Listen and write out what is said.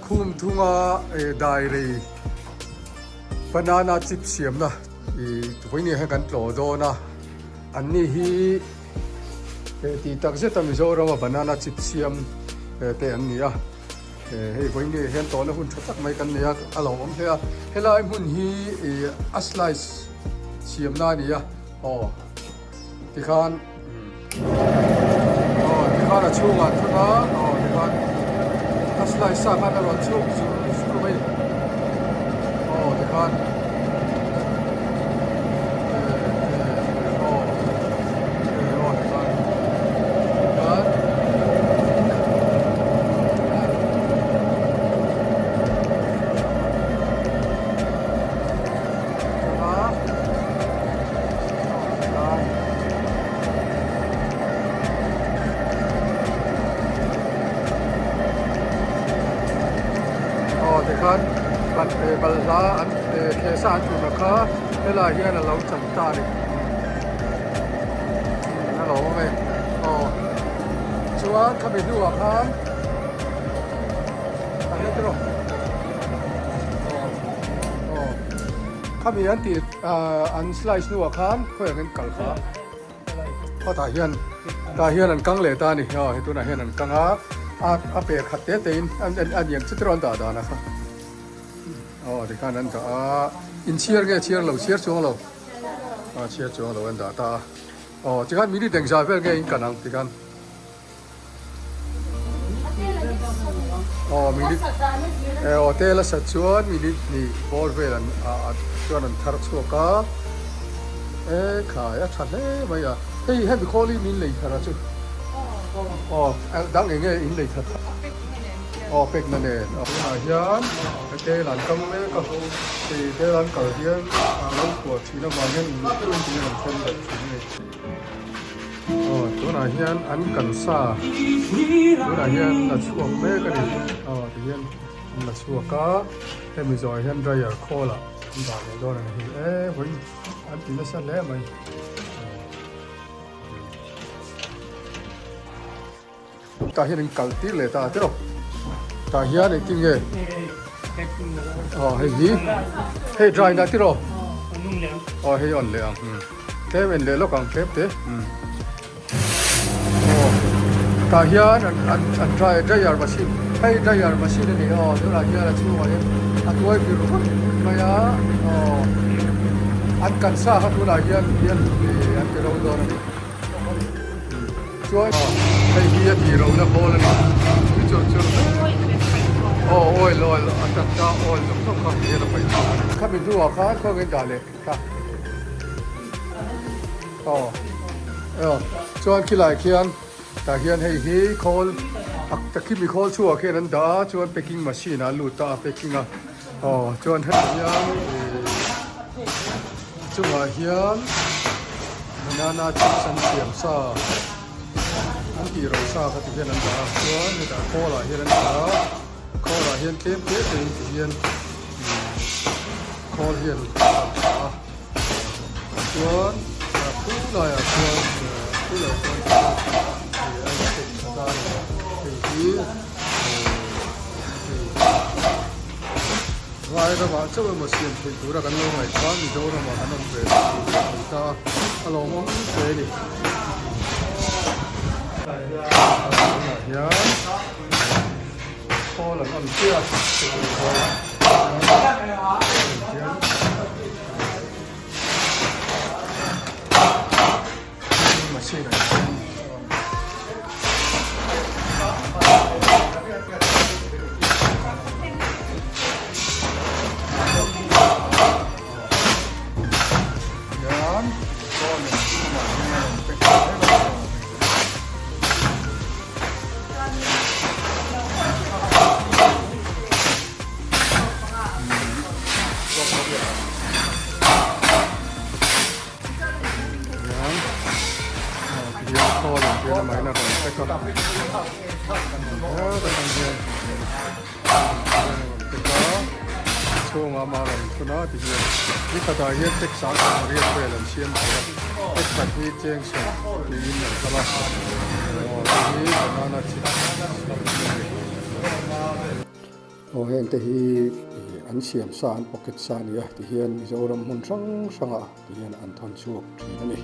Khumthunga dairei banana chip siamna ih vawiin hian kan tlawh dawn a, an ni hi tih tak zeta Mizorama banana chip siam te an ni a, hei vawiin hian tlawhna hun tha tak mai kan nei a, a lo awm hle a, helai hmun hi ih a slice siamna a ni a, aw. Tikhan aw tikhan a chhungah thun a aw tikhan a slice sa khan a rawn chhuk zur zur mai aw tikhan aw aw tikhan tikhan Aw tikhan balhla an thlehsa an tuna kha helaiah hian a lo chan ta a ni a lo awm e aw chuan khami hnuah khan a hret rawh aw aw khami an tih ahh an slice hnuah khan khawiah an kal kha aw tah hian tah hian an kang leh ta a ni aw hei tunah hian an kang a a a per khat te te in an a niang chi te an dah dan a kha aw tikhan an dah a inchhiar nge chhiar lo chhiar chuang lo a chhiar chuang lo an dah ta a aw tikhan minute engzah vel nge in kan ang tikhan. Aw minute aw tel a sat chuan minute hnih bawr vel an ah chuan an thar chhuak a e khai a tha hle mai a hei hemi khawl hi min lei thar a chu aw dang eng nge in lei thar aw pek na nen tunah hian tel an kam mek a hei tel an kal hian a lo khuah thin avang hian uluk deuhin tinge an then darh thin a ni. Aw tunah hian an kan sa tunah hian la chhuak mek a ni aw ti hian an la chhuak a hemi zawhah hian dryer khawl ah an dah leh dawn a ni hi e vawiin an ti nasa hle mai. Tah hian in kal tir leh ta a tiraw tah hian engtin nge aw hei hi hei dry na tiraw aw hei on leh ang tlem en leh lawk ang tlem te aw tah hian an an an dry dryer machine hei dryer machine a ni aw tunah hian a chhungah hian a tuai vir vut mai a aw an kan sa kha tunah hian hian an ti ro dawn a ni. Chuan hei hi a tih lohna khawl a ni chu chu chu aw oil oil a tak ta oil zawng zawng kha hian a paih thin a ni. Khami hnuah khan khaw engin dah leh ta aw aw chuan khilai khian tah hian hei hi khawl a khimi khawl chhuah khian an dah a chuan packing machine ah a lut ta a packing a aw chuan heti hian ih Chungah hian banana chips an siam sa an tih ro sa kha ti hian an dah a chuan hetah khawl ah hian an dah a khawl ah hian tlem te te in ti hian khawl hian an dah a chuan a khu laiah chuan khu laiah chuan a in pack tha ta a ni hei hi hei. Vai ramah chauh emaw siam theih tura kan lo ngaih kha Mizoramah kan awm ve tih ka hmu ta a, a lawmawm hle a ni. Tunah hian khawl an on chiah a, chutiang khawl hian machine ah hian hian phone in amah hian a rawn pack ta mek a. Hian khawl in hian amah in a rawn pack a hetah hian a rawn pack a chhungah amah a rawn thun a ti hian ni khatah hian pack sang khat riat vel an siam thei a pack khat hi cheng sawm tiin an kal a aw hei hi banana chips a ni. Aw heng te hi ih an siam sa an pocket sa a ni a tihian Mizoram hmun hrang hrangah tihian an thawn chhuak thin a ni.